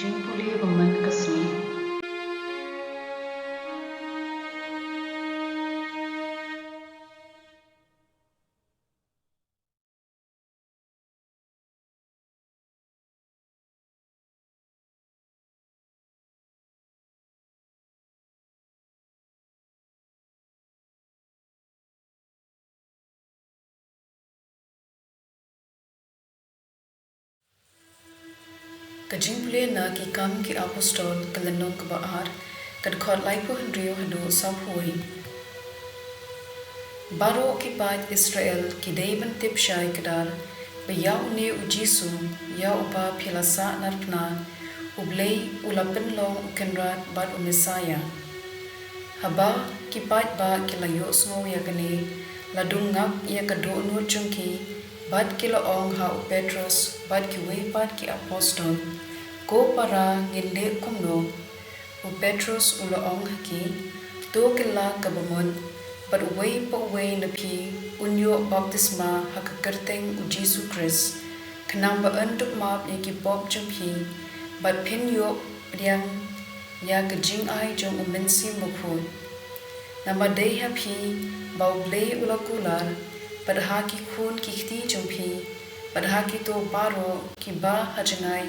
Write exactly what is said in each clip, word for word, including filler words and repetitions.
Jingpule ba man ka sngi. Ka Jingpule na Ki Kam ki Apostol, ka lynnong kaba ar, ka dkhot laiphew hynriew haduh sawphew wei. Baroh ki paid Israel ki dei ban tip shai kdar ba ïa une u Jisu, ïa uba phi la sah narphna, U Blei u la pynlong u Kynrad bad u Messaïah. Haba ki paidbah ki la ïohsngew ïa kane, la dung ngap ïa ka dohnud jong ki, bad ki la ong ha u Petros bad kiwei pat ki apostol, "Ko para, ngin leh kumno?" U Petros u la ong ha ki, "To kylla kaba mut, bad uwei pa uwei na phi un ïoh baptisma ha ka kyrteng U Jisu Khrist, khnang ba yn dup map ïa ki pop jong phi, bad phin ïoh pdiang ïa ka jingai jong U Mynsiem Bakhuid. Namar dei ha phi ba U Blei u la kular, bad ha ki khun ki kti jong phi, bad ha kito baroh kiba ha jngai,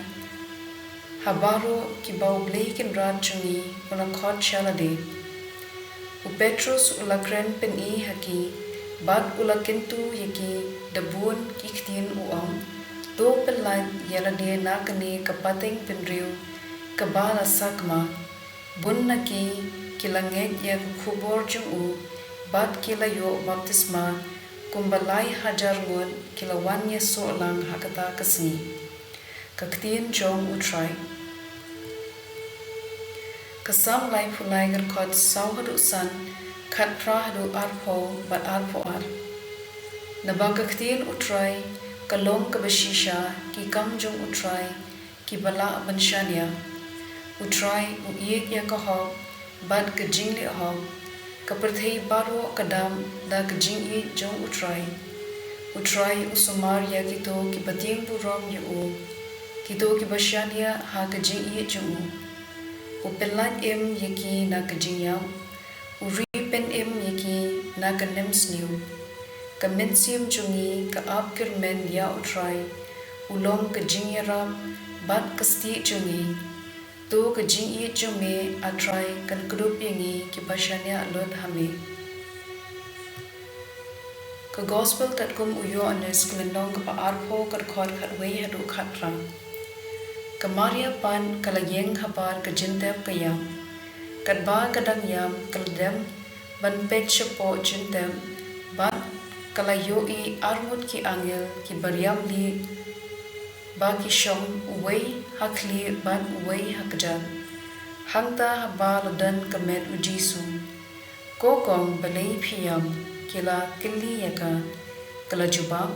ha baroh kiba U Blei Kynrad jong ngi u la khot sha lade." U Petros u la kren pyni ha ki, bad u la kyntu ïa ki da bun ki ktien u ong, "To pyllait ïa lade na kane ka pateng bynriew kaba la sakma." Bun na ki ki la ngeit ïa ka khubor jong u, bad ki la ïoh baptisma, kumba lai hajar ngut ki la wan ïasoh lang ha kata ka sngi. Ka Ktien jong U Trai. Ka Salm laiphew lai, ka dkhot saw haduh san, khatphra haduh arphew bad arphew ar. Naba ka ktien U Trai ka long kaba shisha, ki kam jong U Trai kiba lah ban shaniah. U Trai u ïeit ïa ka hok bad ka jingleh hok. Ka pyrthei baroh ka dap da ka jingïeit jong U Trai. U Trai u sumar ïa kito kiba tieng burom ïa u, kito kiba shaniah ha ka jingïeit jong u. U pyllait im ïa ki na ka jingïap, u ri pynim ïa ki na ka nemsniew. Ka mynsiem jong ngi ka ap kyrmen ïa U Trai, u long ka jingïarap bad ka stieh jong ngi. To ka jingïeit jong me, A Trai, kan kdup ïa ngi kiba shaniah lut ha me. Ka Gospel katkum u Ïoannis, ka lynnong kaba arphew, ka dkhot khatwei haduh khatphra. Ka Maria pat ka la ïeng habar ka jingtep ka ïam. Katba ka dang ïam ka la dem ban peit shapoh jingtep, bad ka la ïohi arngut ki angel kiba riam lieh ba ki shong, uwei ha khlieh bad uwei ha kjat, hangta haba la don ka met U Jisu. "Ko kong, balei phi ïam?" ki la kylli ïa ka. Ka la jubab,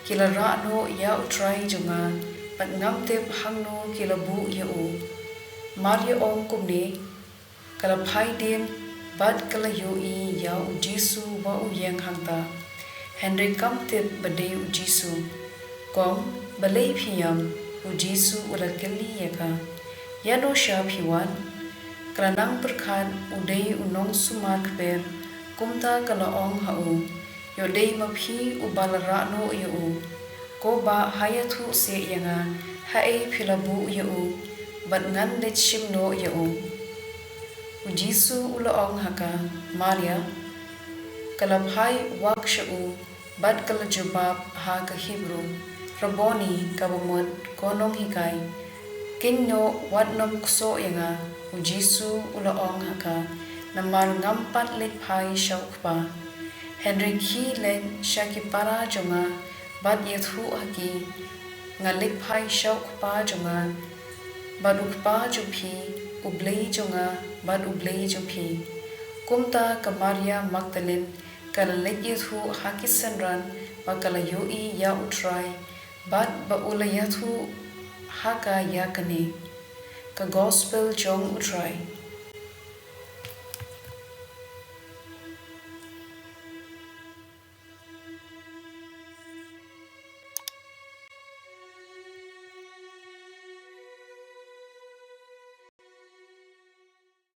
"Ki la rah noh ïa U Trai jong nga, bad ngam tip hangno ki la buh ïa u." Maria ong kumne, ka la phai dien bad ka la ïohi ïa U Jisu ba u ïeng hangta, hynrei kam tip ba dei U Jisu. "Kong, balei phi ïam?" U Jisu u la kylli ïa ka. "Ïano sha phi wan?" Ka la nang pyrkhat u dei u nongsumar kper, kumta ka la ong ha u, "Ïoh dei ma phi uba la rah noh ïa u. Ko bah, ha ïathuh seh ïa nga haei phi la buh ïa u, bad ngan leit shim noh ïa u." U Jisu u la ong ha ka, "Maria." Ka la phai wak sha u, bad ka la jubab ha ka Hebru, "Rabboni," kaba mut, "Ko nonghikai." "Kynnoh, wat nym ksoh ïa nga," U Jisu u la ong ha ka, "namar ngam pat leit phai sha U Kpa. Hynrei khie leit sha ki para jong nga bad ïathuh ha ki, nga leit phai sha U Kpa jong nga bad U Kpa jong phi, U Blei jong nga bad U Blei jong phi." Kumta ka Maria Magdalin ka la leit ïathuh ha ki synran ba ka la ïohi ïa U Trai, bad ba u la ïathuh ha ka ïa kane. Ka Gospel jong U Trai.